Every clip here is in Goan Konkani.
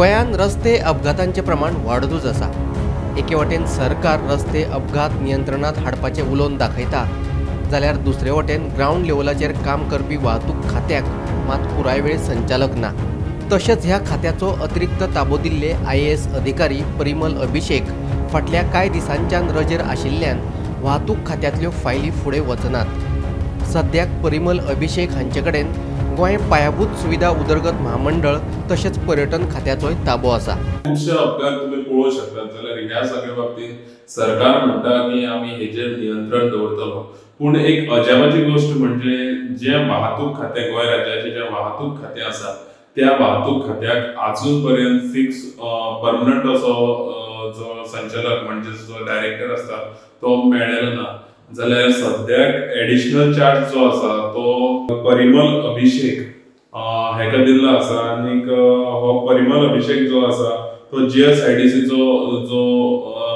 गोंयांत रस्ते अपघातांचें प्रमाण वाडतूच आसा. एके वटेन सरकार रस्ते अपघात नियंत्रणांत हाडपाचें उलोवन दाखयता, जाल्यार दुसरे वटेन ग्रावंड लेवलाचेर काम करपी वाहतूक खात्याक मात पुराय वेळ संचालक ना. तशेंच ह्या खात्याचो अतिरिक्त ताबो दिल्ले IAS अधिकारी परिमल अभिषेक फाटल्या कांय दिसांच्यान रजेर आशिल्ल्यान वाहतूक खात्यांतल्यो फायली फुडें वचनात. सद्याक परिमल अभिषेक हांचे कडेन गोंय पायाभूत सुविधा उदरगत महामंडळ तशेंच पर्यटन खात्याचोय ताबो आसा. खुबशे अपघात तुमी पळोवंक शकतात. जाल्यार ह्या सगळ्या बाबतींत सरकार म्हणटा की आमी हेजेर नियंत्रण दवरतलो, पूण एक अजापाची गोश्ट म्हणजे जे वाहतूक खातें गोंय राज्याचें जें वाहतूक खातें आसा त्या वाहतूक खात्याक आजून पर्यंत फिक्स परमनंट असो जो संचालक म्हणजे जो डायरेक्टर आसता तो मेळ्ळेलो ना. जाल्यार सद्याक एडिशनल चार्ज जो आसा तो परिमल अभिषेक हेका दिल्लो आसा आनीक हो परिमल अभिषेक जो आसा तो GSIDC चो जो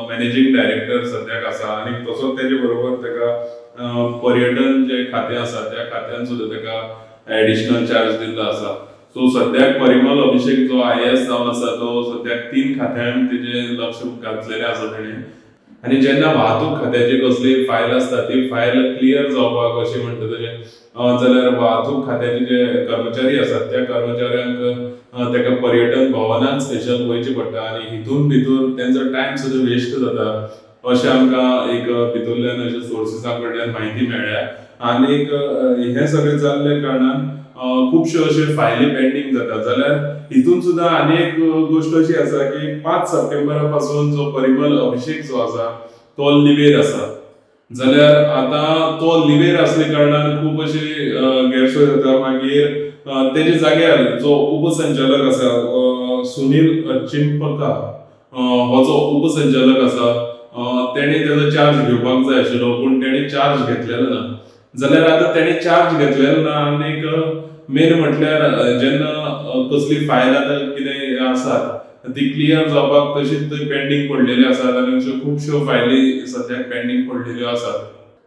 मॅनेजींग डायरेक्टर सद्याक आसा आनी तसोच तेजे बरोबर तेका पर्यटन जे खातें आसा त्या खात्यान सुद्दां तेका एडिशनल चार्ज दिल्लो आसा. सो सद्याक परिमल अभिषेक जो IAS जावन आसा तो सद्याक 3 खात्यांक तेजें लक्ष घातलेलें आसा तेणें. आनी जेन्ना वाहतूक खात्याची कसली फायल आसता ती फायल क्लियर जावपाक अशें म्हणटा तशें जाल्यार वाहतूक खात्याचे जे कर्मचारी आसात त्या कर्मचाऱ्यांक तेका पर्यटन भवनान स्पेशल वयचें पडटा आनी हितून भितर तेंचो टायम सुद्दां वेस्ट जाता अशें आमकां एक भितरल्यान अशें सोर्सिसां कडल्यान म्हायती मेळ्ळ्या. आनीक हें सगळें जाल्ल्या कारणान खुबश्यो अश्यो फायली पेंडींग जाता. जाल्यार हितून सुद्दां आनी एक गोश्ट अशी आसा की 5 सप्टेंबरा पासून जो परिमल अभिषेक जो आसा तो लिवेर आसा. जाल्यार आतां तो लिवेर आसल्या कारणान खूब अशी गैरसोय जाता. मागीर तेजे जाग्यार जो उपसंचालक आसा सुनील चिंपका हो जो उपसंचालक आसा तेणे तेजो चार्ज घेवपाक जाय आशिल्लो, पूण तेणे चार्ज घेतलेलो ना. जाल्यार आतां तेणे चार्ज घेतलेलो ना आनीक मेन म्हटल्यार जेन्ना कसली फायल आतां कितें आसात ती क्लियर जावपाक तशीच थंय पेंडींग पडलेली आसात आनी अश्यो खुबश्यो फायली सद्याक पेंडींग पडलेल्यो आसात.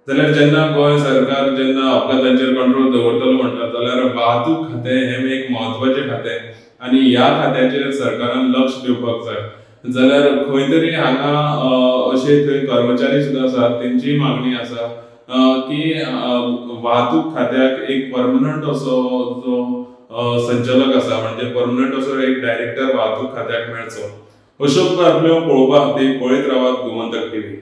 जाल्यार जेन्ना गोंय सरकार जेन्ना अपघातांचेर कंट्रोल दवरतलो म्हणटा जाल्यार वाहतूक खातें हें एक म्हत्वाचें खातें आनी ह्या खात्याचेर सरकारान लक्ष दिवपाक जाय. जाल्यार खंय तरी हांगा अशे थंय कर्मचारी सुद्दां आसात तेंचीय मागणी आसा की वाहतूक खात्याक एक परमनंट असो जो संचालक आसा म्हणजे परमनंट असो एक डायरेक्टर वाहतूक खात्याक मेळचो. अश्यो बातम्यो पळोवपा खातीर पळयत रावात गोमंतक टीव्ही.